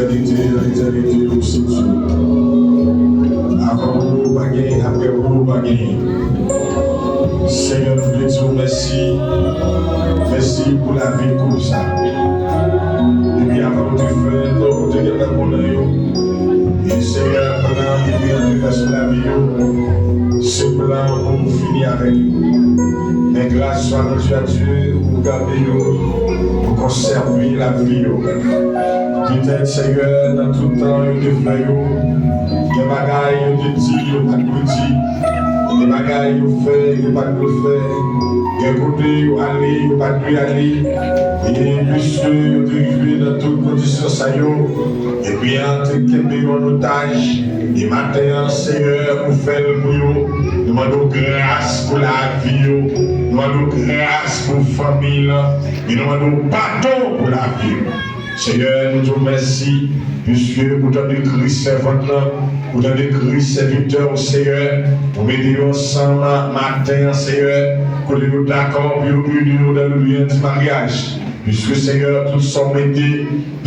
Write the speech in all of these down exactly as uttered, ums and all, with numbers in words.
Etènite, etènite, ou se Dye. Avan ou, pa genyen, apre ou, pa genyen. Senyè, nou vle di w mèsi. Mèsi pou lavi koup sa. Depi avan ou te fè, ou te gentan konnen yo. E Senyè, plan epi antre fè sou lavi yo, se plan pou ou fini avèk yo. Men gras swa randi a Dye, ou gade yo, ou konsève lavi yo. Petèt, Senyè, nan tout tan yo te fè yo, gen bagay yo te di yo pa t dwe di, gen bagay yo fè yo pa t dwe fè, gen kote yo ale yo pa t dwe ale. E piske yo te rive nan tout kondisyon sa yo, enmi an te kenbe yo an otaj. E maten an, Senyè, ou fè l pou yo. Nou mande w gras pou lavi yo. Nou mande w gras pou fanmi lan. E nou mande w padon pou lavi yo. Senyè, nou di w mèsi, piske ou tande kri sèvant lan, ou tande kri sèvitè w, Senyè. Ou mete yo ansanm maten an, Senyè, kote yo dakò pou yo ini yo nan le lyen di maryaj. Piske, Senyè, tout sa w mete,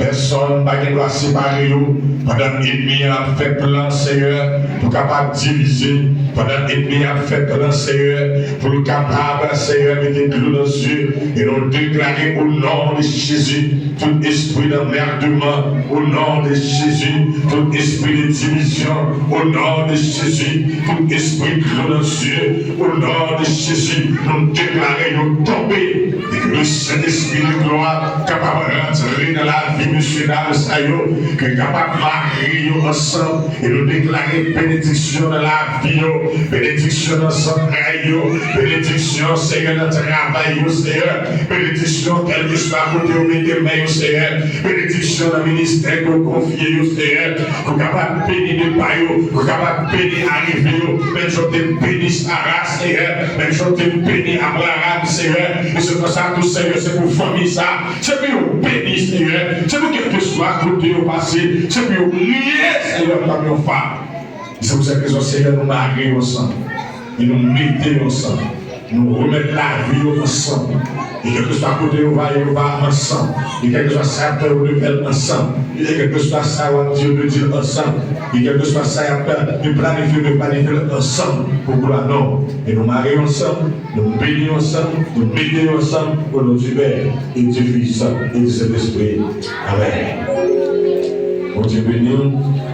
pèsonn pa gen dwa separe yo. Pandan enmi an ap fè plan, Senyè, pou kapab divize, pandan enmi an ap fè plan, Senyè, pou l kapab, Senyè, mete dlo nan zye, e nou deklare, o non de Jezi, tout espri d'emmerdement, o non de Jezi, tout espri de divizyon, o non de Jezi, tout espri dlo nan zye, o non de Jezi, nou deklare yo tonbe. E ke le Sentespri de glwa kapab rantre nan lavi mesye dam sa yo, ke l kapab mare yo ansanm, e nou deklare benediksyon nan lavi yo, benediksyon nan zantray yo, benediksyon, Senyè, nan travay yo, Senyè, benediksyon kèlkeswa kote yo mete men yo, Senyè, benediksyon nan ministè ke w konfye yo, Senyè, pou w kapab beni depa yo, pou w kapab beni arive yo, menm jan w te beni Sara, Senyè, menm jan w te beni Abraram, Senyè, e se konsa tou, Senyè, se pou fanmi sa, se pou yo beni, Senyè, se pou kèlkeswa kote yo pase, se pou yo briye, Senyè, kòm yon fa. Se pou sèt rezon, Senyè, nou mare yo ansanm. E nou mete yo ansanm. Nou remèt lavi yo ansanm. E kèlkeswa kote yo va, yo va ansanm. E kèlkeswa sa y ap fè, yo leve l ansanm. E kèlkeswa sa w ap di, yo dwe di l ansanm. E kèlkeswa sa y ap fè, yo planifye, yo planifye l ansanm. Pou glwa non w. E nou mare yo ansanm, nou beni yo ansanm, nou mete yo ansanm. O non di Pè, e di Fis, e di Sentespri. Amèn. Bondye beni w.